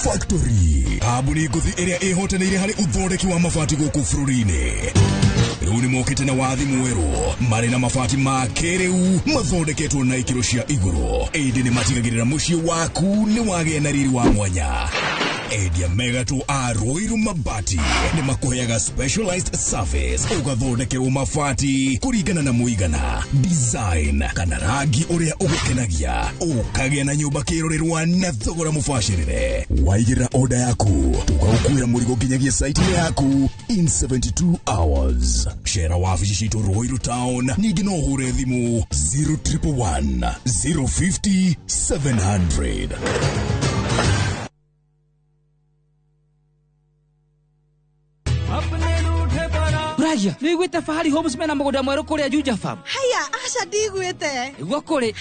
Factory, kambuni ngũthi ĩrĩa ĩhotanĩire harĩ ũthondeki wa mabati gũkũ bũrũri-inĩ. Rĩu nĩ mokĩte na wathi mwerũ, marĩ na mabati ma kĩrĩu mathondeketwo na ikĩro cia igũrũ, ĩndĩ nĩ matigagĩrĩra mũciĩ waku nĩ wagĩa na riri wa mwanya. Endia megatũ a Ruiru Mabati nĩ makũheaga specialized service, ũgathondekerwo mabati kũringana na mũigana, design kana rangi ũrĩa ũgũkenagia, ũkagĩa na nyũmba kĩrorerwa na thogora mũbacĩrĩre. Waigĩrĩra oda yaku, tũgagũkuĩra mũrigo nginyagia site-inĩ yaku in 72 hours. Cera wabici citũ Ruiru Town, ningĩ no ũhũre thimũ 0111 050 700. Ragia, nĩ wĩiguĩte Fahari Homes mena mũgũnda mwerũ kũrĩa Juja Farm? Haya, aca ndiguĩte. Nĩguo kũrĩ.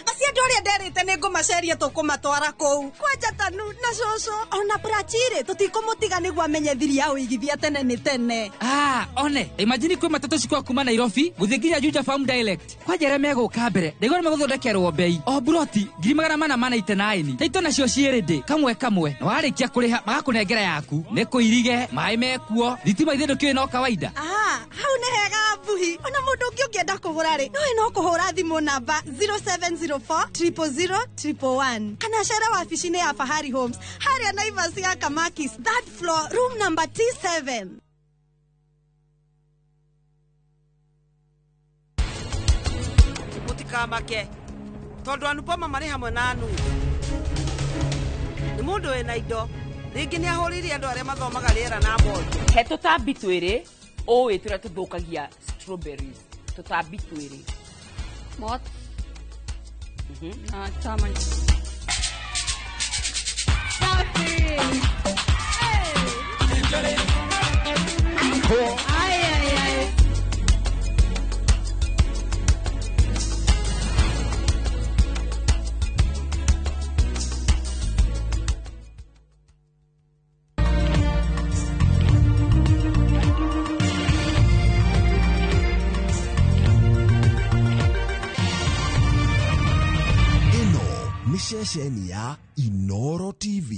Acio andũ arĩa nderĩte nĩ ngũmaceria tũkũmatwara kũu. Kwanja Tanu na cũcũ ona Prachirĩ tũtikũmũtiga nĩguo amenye thiri ya ũigithia tene nĩ tene. Ah, one, imagine kwĩ matatũ cikwa kuma Nairobi gũthiĩ nginya Juja Farm direct. Kwanja arĩa megũka mbere, ndaigua nĩ megũthondekerwo bei. O buroti 499,000. Taito nacio ciĩ ready kamwe kamwe. Na warĩkia kũrĩha magakũnengera yaku. Nĩ kũirige, maĩ mekuo, thitima ithe ndũkĩũĩ no kawaida. Ah, hau nĩ hega mbuhi. Ona mũndũ ũngĩ ũngĩenda kũgũra rĩ, nowe no kũhũra thimũ namba 0704 000 111 kana cere wabici-inĩ ya Fahari Homes harĩa Naivas ya Kamakis, third floor, room number T7. Mũtikamake tondũ Anupama marĩ hamwe na Anu nĩ mũndũ wĩna indo rĩngĩ nĩ ahũrĩire andũ arĩa mathomaga rĩera na morio. He tũtambi twĩrĩ ũĩ tũrĩa tũthũkagia strawberries, tũtambi twĩrĩ. Moth na termites. Ay, ay, ay. Ĩno nĩ ceceni ya Inoro TV.